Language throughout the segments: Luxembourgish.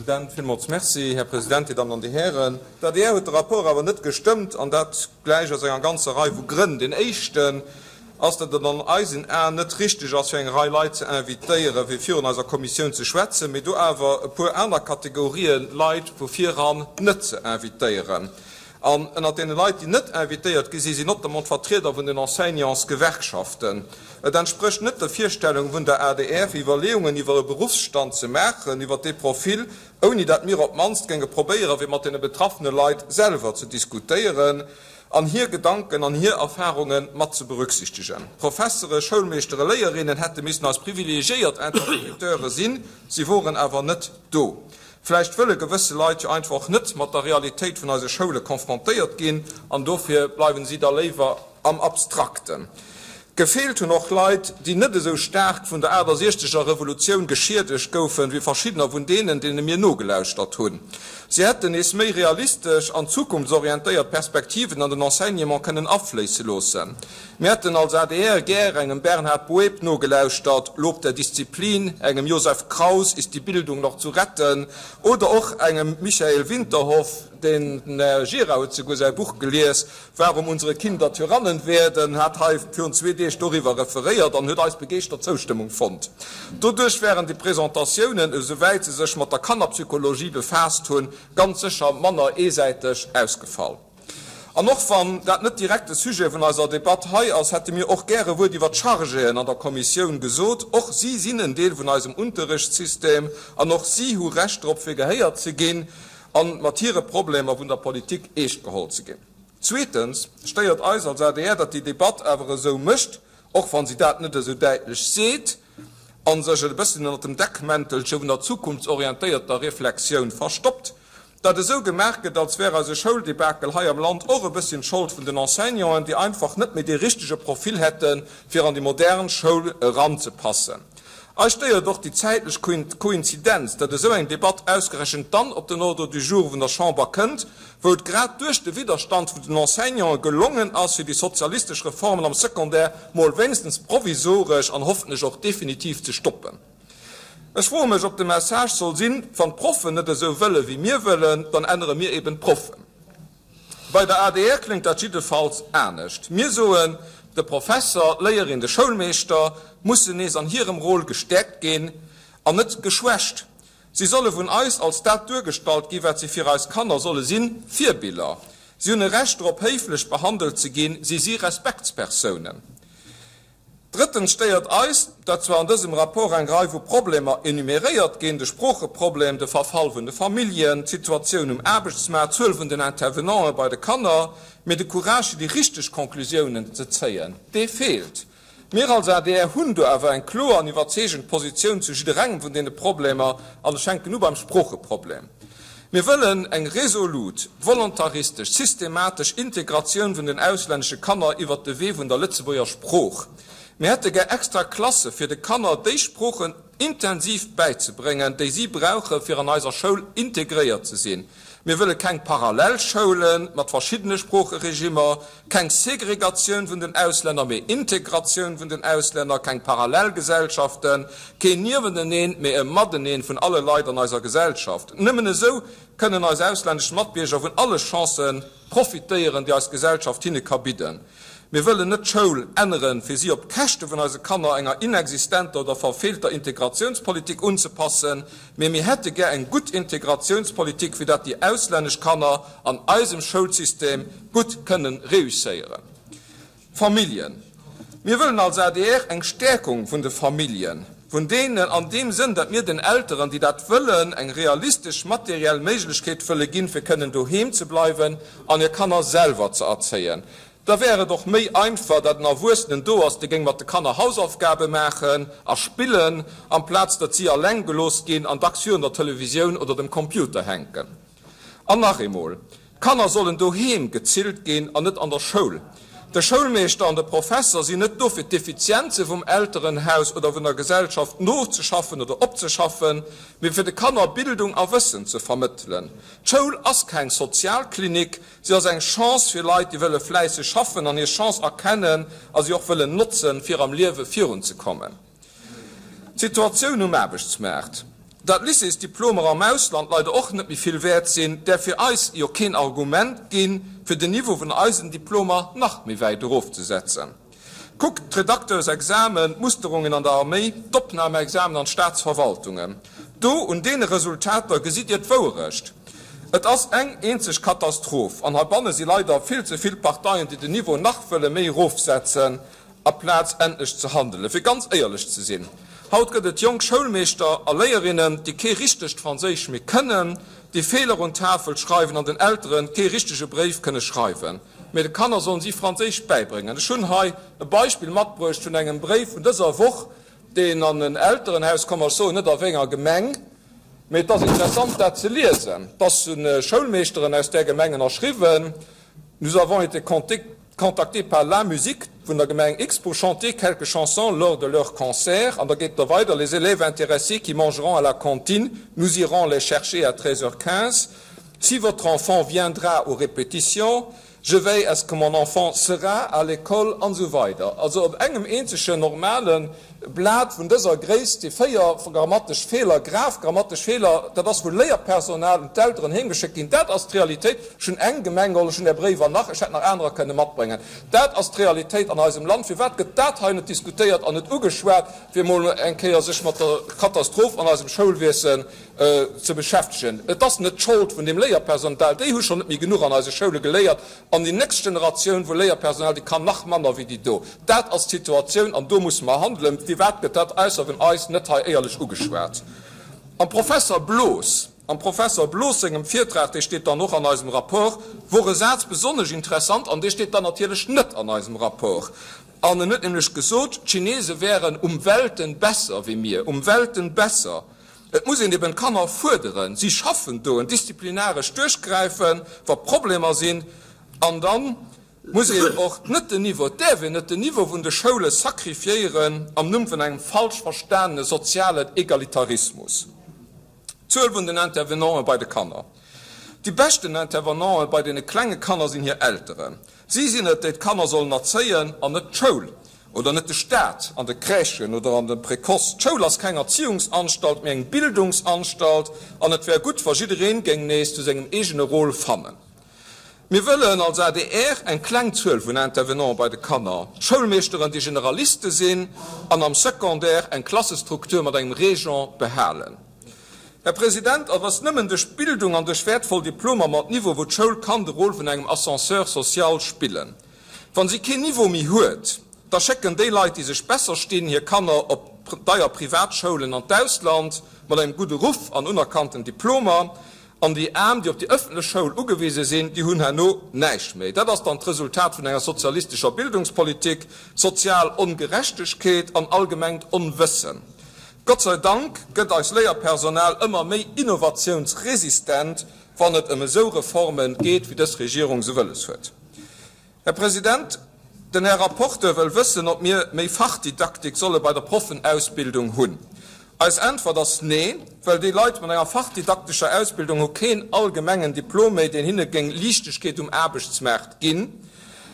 President. Villmools Merci, Här President, Dir Dammen an Dir Hären. D'ADR huet de Rapport awer net gestëmmt, an dat gläich aus enger ganzer Rei vu Grënn. Deen éischten ass, datt et an eisen Aen net richteg ass, fir eng Rei Leit ze invitéieren, fir virun eiser Kommissioun ze schwätzen, mee do awer e puer aner Kategorië Leit vu viran net ze invitéieren. An ënnert deene Leit, déi net invitéiert gi sinn, sinn notamment d'Vertrieder vun den Enseignantsgewerkschaften. Et entsprécht net der Virstellung vun der adr, fir Iwwerleeungen iwwer e Beruffsstand ze maachen, iwwer dee Profil, ouni dat mir op d'mannst géinge probéieren, fir mat deene betraffene Leit selwer ze diskutéieren an hir Gedanken an hir Erfahrunge mat ze berücksichtegen. Professere, Schoulmeeschtere, Léierinnen hätte missen eis privilegiéiert Interlocuteure sinn, si woren awer net do. Vläicht wëlle gewësse Leit jo einfach och net mat der Realitéit vun eise Schoule confrontéiert ginn an dofir bleiwen si da léiwer am Abstrakten. Gefeelt hunn och Leit, déi net esou staark vun der 68 er Revolutioun geschiedegt goufen, wéi verschiddener vun deenen, deene mir nogelauschtert hunn. Si hätten nees méi realistesch an zukunftsorientéiert Perspektiven an den Enseignement kënnen afléisse loossen. Mir hätten als adr gär engem Bernhard Bueb nogelauschtert, Lob der Disziplin, engem Josef Kraus, Ist die Bildung noch zu retten? oder och engem Michael Winterhoff, den Här Gira huet souguer säi Buch gelies, Warum unsere Kinder Tyrannen werden, hat hei virun zwee Deeg doriwwer referéiert an huet eis begeeschtert Zoustëmmung fonnt. Doduerch wären déi Presentatiounen, esouwäit se sech mat der Kannerpsychologie befaasst hunn, ganz sécher manner eesäiteg ausgefall. An och wann dat net direkt de Sujet vun eiser Debatt hei ass, hätte mir och gär e Wuert iwwer d'Chargéen an der Kommissioun gesot. Och si sinn en Deel vun eisem Unterrechtssystem an och si hu Recht drop, fir gehéiert ze ginn a mat hire Problemer vun der Politik eescht geholl ze ginn. Zweetens stéiert eis als adr, datt déi Debatt awer esou mécht, och wa si dat net esou däitlech seet, a sech e bësschen ënnert dem Deckmäntelche vun der zukunftsorientéierter Reflexioun verstoppt, datt esou gemaach gëtt, als wär eise Schouldebakel hei am Land och e bësschen d'Schold vun den Enseignanten, déi einfach net méi dee richtege Profil hätten, fir an déi modern Schoul eranzepassen. Eis stéiert och déi zäitlech Koinzidenz, datt esou eng Debatt ausgerechent dann op den Ordre du jour vun der Chamber kënnt, wou et grad duerch de Widderstand vun den Enseignanten gelongen ass, fir déi sozialistesch Reformen am Secondaire mol wéinstens provisoresch an hoffentlech och definitiv ze stoppen. Ech froe mech, ob de Message soll sinn, Wann d'Proffen net esou wëlle wéi mir wëllen, dann ännere mir eben d'Proffen. Bei der adr kléngt dat jiddefalls anescht. Mir soen, de Professer, d'Léierin, de Schoulmeeschter mussen nees an hirem Rôle gestäerkt ginn an net geschwächt. Si solle vun eis als dat duergestallt ginn, wat si fir eis Kanner solle sinn, Virbiller. Si hunn e Recht drop, héiflech behandelt ze ginn. Si si Respektspersounen. Drëttens stéiert eis, datt zwar an dësem Rapport eng Rei vu Problemer enumeréiert ginn, de Sproocheproblem, de Verfall vun de Familljen, d'Situatioun um Aarbechtsmaart, d'Zuel vun den Intervenanten bei de Kanner, mee de Courage fir déi richteg Conclusiounen ze zéien, dee feelt. Mir als adr hunn do awer eng kloer an iwwerzeegend Positioun zu jidderengem vun deene Problemer, an ech fänken u beim Sproocheproblem. Mir wëllen eng resolut, volontaristesch, systematesch Integratioun vun den auslännesche Kanner iwwert de Wee vun der Lëtzebuerger Sprooch. Mir hätte gär extra Klasse fir de Kanner déi Sproochen intensiv bäizebréngen, déi si brauche fir an eiser Schoul integréiert ze sinn. Mir wëlle keng Parallelschoule mat verschiddene Sproocheregimmer, keng Segregatioun vun den Auslänner, mee Integratioun vun den Auslänner, keng Parallelgesellschaften, keen Niewenteneen, mee e Mateneen vun alle Leit an eiser Gesellschaft. Nëmmen esou kënnen eis auslännesch Matbierger vun alle Chancë profitéieren, déi eis Gesellschaft hinne ka bidden. Mir wëllen net d'Schoul änneren, fir si op d'Käschte vun eise Kanner enger inexistenter oder verfeelter Integratiounspolitik unzepassen, mee mir hätte gär eng gutt Integratiounspolitik, fir dat déi auslännesch Kanner an eisem Schoulsystem gutt kënnen réusséieren. Familljen. Mir wëllen als adr eng Stäerkung vun de Familljen, vun deenen, an deem Sënn, datt mir den Elteren, déi dat wëllen, eng realistesch materiell Méiglechkeet wëlle ginn, fir kënnen doheem ze bleiwen an hir Kanner selwer ze erzéien. Da wär et och méi einfach, datt en Erwuessenen do ass, dee géing mat de Kanner Hausaufgabe maachen a spillen, amplaz datt si alleng gelooss ginn an dacks virun der Televisioun oder dem Computer hänken. An nach eemol, D'Kanner sollen doheem gezillt ginn an net an der Schoul. De Schoulmeeschter an de Professer sinn net do fir d'Defizienze vum Elterenhaus oder vun der Gesellschaft nozeschaffen oder opzeschaffen, mee fir de Kanner Bildung a Wëssen ze vermëttelen. D'Schoul ass keng Sozialklinik, si ass eng Chance fir Leit, déi wëlle fläisseg schaffen an hir Chance erkennen a si och wëllen notzen, fir am Liewe virunzekommen. D'Situatioun um Aarbechtsmaart. Datt Lycéesdiplomer am Ausland leider och net méi vill wäert sinn, däerf fir eis jo keen Argument ginn, fir den Niveau vun eisen Diplomer nach méi wäit erofzesetzen. Kuckt d'Redakteursexamen, d'Musterungen an der Arméi, d'Opnahmeexamen an d'Staatsverwaltungen. Do, un deene Resultater gesitt Dir d'Wouerecht. Et ass eng eenzeg Katastroph. An heibanne si leider vill ze vill Parteien, déi den Niveau nach wëlle méi erofsetzen. Aplaz endlech ze handelen. Fir ganz éierlech ze sinn, haut gëtt et jonk Schoulmeeschter a Léierinnen, déi kee richtegt Franséisch méi kënnen, déi Feeler un d'Tafel schreiwen an den Eltere kee richtege Bréif kënne schreiwen, mee de Kanner sollen si Franséisch bäibréngen. Ech hunn hei e Beispill matbruecht vun engem Bréif vun dëser Woch, deen an en Elterenhaus komm ass, ech soen net a wéi enger Gemeng, mee et ass interessant dat ze liesen. Et ass un Schoulmeeschteren aus där Gemeng ënnerschriwwen, Nous avons été contactés par la musique vun der Gemeng X pour chanter quelques chansons lors de leur concert. An da geet et da weider, Les élèves intéressés qui mangeront à la cantine, nous irons les chercher à 13 h 15. Si votre enfant viendra aux répétitions, je veille à ce que mon enfant sera à l'école an esou weider. Also op engem eenzegen normale Blat vun dëser Gréisst si 4 grammatesch Feeler, grav grammatesch Feeler. Dat ass vu Léierpersonal un d'Elteren heemgeschéckt ginn. Dat ass d'Realitéit. Ech hunn eng Gemeng geholl, ech hunn Är Bréiwer nach, ech hätt nach anerer kënne matbréngen. Dat ass d'Realitéit an eisem Land. Firwat gëtt dat hei net diskutéiert an net ugeschwat, fir emol eng Kéier sech mat der Katastroph an eisem Schoulwiesen ze beschäftegen? Et ass net d'Schold vun deem Léierpersonal. Déi hu schonn net méi genuch an eise Schoule geléiert. An déi nächst Generatioun vu Léierpersonal, déi kann nach manner wéi déi do. Dat ass d'Situatioun an do musse mer handelen. Firwat gëtt dat ausser vun eis net hei éierlech ugeschwat? Am Professer Bloos, am Professer Bloos sengem Virtrag, dee steet dann och an eisem Rapport, wor e Saz besonnesch interessant, an dee steet dann natierlech net an eisem Rapport. An en huet nämlech gesot, d'Chinese wären um Welten besser wéi mir, um Welten besser. Et muss een eben d'Kanner fuerderen, si schaffen doen, disziplinaresch duerchgräifen, wa Problemer sinn. An da muss een och net den Niveau, et däerf een net den Niveau vun de Schoule sacrifiéieren am Numm vun engem falsch verstanene sozialen Egalitarismus. D'Zuel vun den Intervenanten bei de Kanner. Déi beschten Intervenanten bei deene klenge Kanner sinn hir Elteren. Si sinn et, déi d'Kanner sollen erzéien an net d'Schoul. Oder net de Staat an de Crèchen oder an dem Précoce. D'Schoul ass keng Erziehungsanstalt, mee eng Bildungsanstalt an et wär gutt, wa jiddereen géing nees zu sengem eegene Rôle fannen. Mir wëllen als adr eng kleng Zuel vun Intervenanten bei de Kanner, Schoulmeeschteren, déi Generaliste sinn, an am Secondaire eng Klassestruktur mat engem Régent behalen. Här President, et ass nëmmen duerch Bildung an duerch wäertvoll Diplomer mat Niveau, wou d'Schoul kann de Rôle vun engem Ascenseur social spillen. Wann si keen Niveau méi huet, da schécken déi Leit, déi sech besser stinn, hir Kanner op deier Privatschoulen an d'Ausland mat engem gudde Ruff an unerkannten Diplomer. An déi Aarm, déi op déi ëffentlech Schoul ugewise sinn, déi hunn herno näischt méi. Dat ass dann d'Resultat vun enger sozialistescher Bildungspolitik, sozial Ongerechtegkeet an allgemengt Onwëssen. Gott sei Dank gëtt eist Léierpersonal ëmmer méi innovatiounsresistent, wann et ëm esou Reforme geet, wéi dës Regierung se wëlles huet. Här President, den Här Rapporteur wëll wëssen, ob mir méi Fachdidaktik solle bei der Proffenausbildung hunn. Eis Äntwert ass nee, well déi Leit mat enger fachdidaktescher Ausbildung hu keen allgemengen Diplom méi, deen hinne géing Liichtegkeet um Aarbechtsmaart ginn,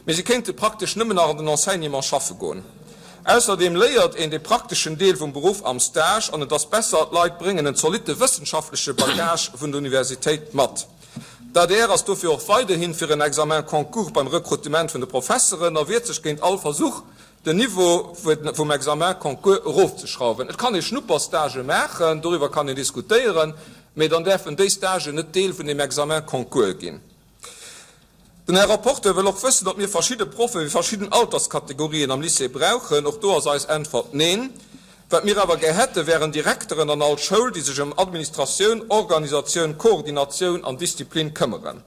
mee si kéinte praktesch nëmmen nach an den Enseignement schaffe goen. Ausserdeem léiert een dee prakteschen Deel vum Beruff am Stage an et ass besser, d'Leit bréngen en zolitte wëssenschaftleche Bagage vun der Universitéit mat. D'adr ass dofir och weiderhi fir en Examen concours beim Rekrutement vun de Professeren a wiert sech géint all Versuch, den Niveau vum Examen concours erofzeschrauwen. Et kann ee Schnupperstagë maachen, doriwwer kann een diskutéieren, mee dann däerfen déi Stagen net Deel vun deem Examen concours ginn. Den Här Rapporteur wëll och wëssen, ob mir verschidde Proffe fir verschidden Alterskategorien am Lycée brauchen. Och do ass eis Äntwert Neen. Wat mir awer gär hätte wären Direkteren an all Schoul, déi sech ëm Administratioun, Organisatioun, Koordinatioun an Disziplin këmmeren.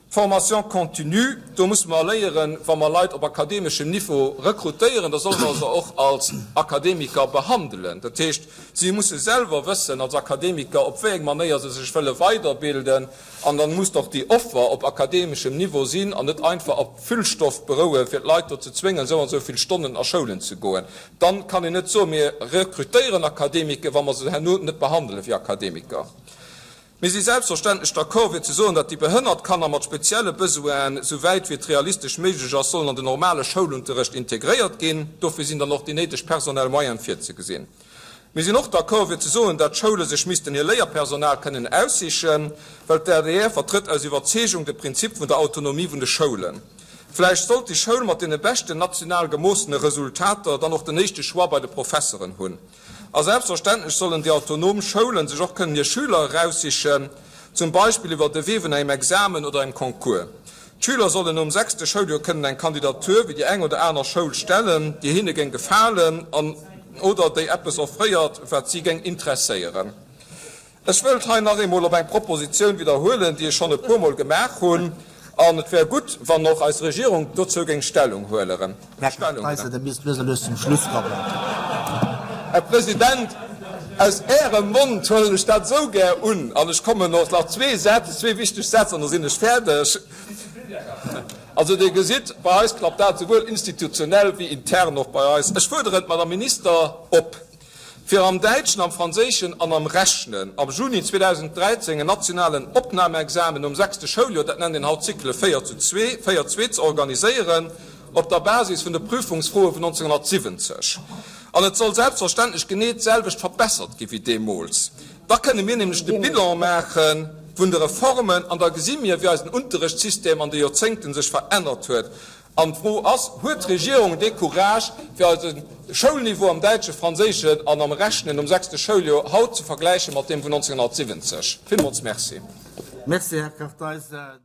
D'Formation continue, do musse mer léieren, wa mer Leit op akademeschem Niveau rekrutéieren, da solle mer se och als Akademiker behandelen. Dat heescht, si musse selwer wëssen als Akademiker, op wéi eng Manéier se sech wëlle weiderbilden. An dann muss och déi Offer op akademeschem Niveau sinn an net einfach op Füllstoff berouen, fir d'Leit do ze zwéngen, esou an esou vill Stonnen a Schoulen ze goen. Dann kann een net soen, mir rekrutéieren Akademiker, wa mer se herno net behandele wéi Akademiker. Mir si selbstverständlech d'accord, fir ze soen, datt déi behënnert Kanner mat spezielle Besoinen, esou wäit wéi et realistesch méiglech ass, sollen an den normale Schoulunterrecht integréiert ginn. Dofir sinn dann och déi néideg personell Moyene virzegesinn. Mir sinn och d'accord fir ze soen, dat d'Schoule sech missten hir Léierpersonal kënnen aussichen, well d'ADR vertrëtt aus Iwwerzeegung de Prinzip vun der Autonomie vun de Schoulen. Vläicht sollt déi Schoul mat deene beschten national gemoossene Resultater dann och den éischte Choix bei de Professeren hunn. A selbstverständlech sollen déi autonom Schoulen sech och kënnen hir Schüler eraussichen, zum Beispill iwwer de Wee vun engem Examen oder engem Concours. D'Schüler sollen nom sechste Schouljoer kënnen eng Kandidatur fir déi eng oder aner Schoul stellen, déi hinne géing gefalen an, oder déi eppes offréiert, wat si géing interesséieren. Ech wëllt hei nach eemol op eng Propositioun widderhuelen, déi ech schonn e puermol gemaach hunn, an et wär gutt, wann och eis Regierung dozou géing Stellung hueleren. Här Kartheiser, Der misst lues a lues zum Schluss kommen. Här President, aus Ärem Mond huelen ech dat esou gär un, an ech kommen och nach zwee Sätz, zwee wichteg Sätz, an da sinn ech fäerdeg. Also Dir gesitt, bei eis klappt dat souwuel institutionell wéi intern och bei eis. Ech fuerderen d'Madame Minister op, fir am Däitschen, am Franséischen an am Rechnen am Juni 2013 en nationalen Opnahmeexamen nom sechste Schouljoer, dat nennt een haut Cycle 4 zu 2, 4 zwee, ze organiséieren op der Basis vun de Prüfungsfroe vun 1970. An et soll selbstverständlech genee d'selwecht verbessert gi wéi deemools. Da kënne mir nämlech de Bilan maache vun de Reformen an da gesi mir, wéi eisen Unterrechtssystem an de Joerzéngten sech verännert huet. An d'Fro ass, Huet d'Regierung dee Courage, fir eise Schoulniveau am Däitschen, Franséischen an am Rechnen nom sechste Schouljoer haut ze vergläiche mat deem vun 1970? Villmools Merci. Merci, Här Kartheiser.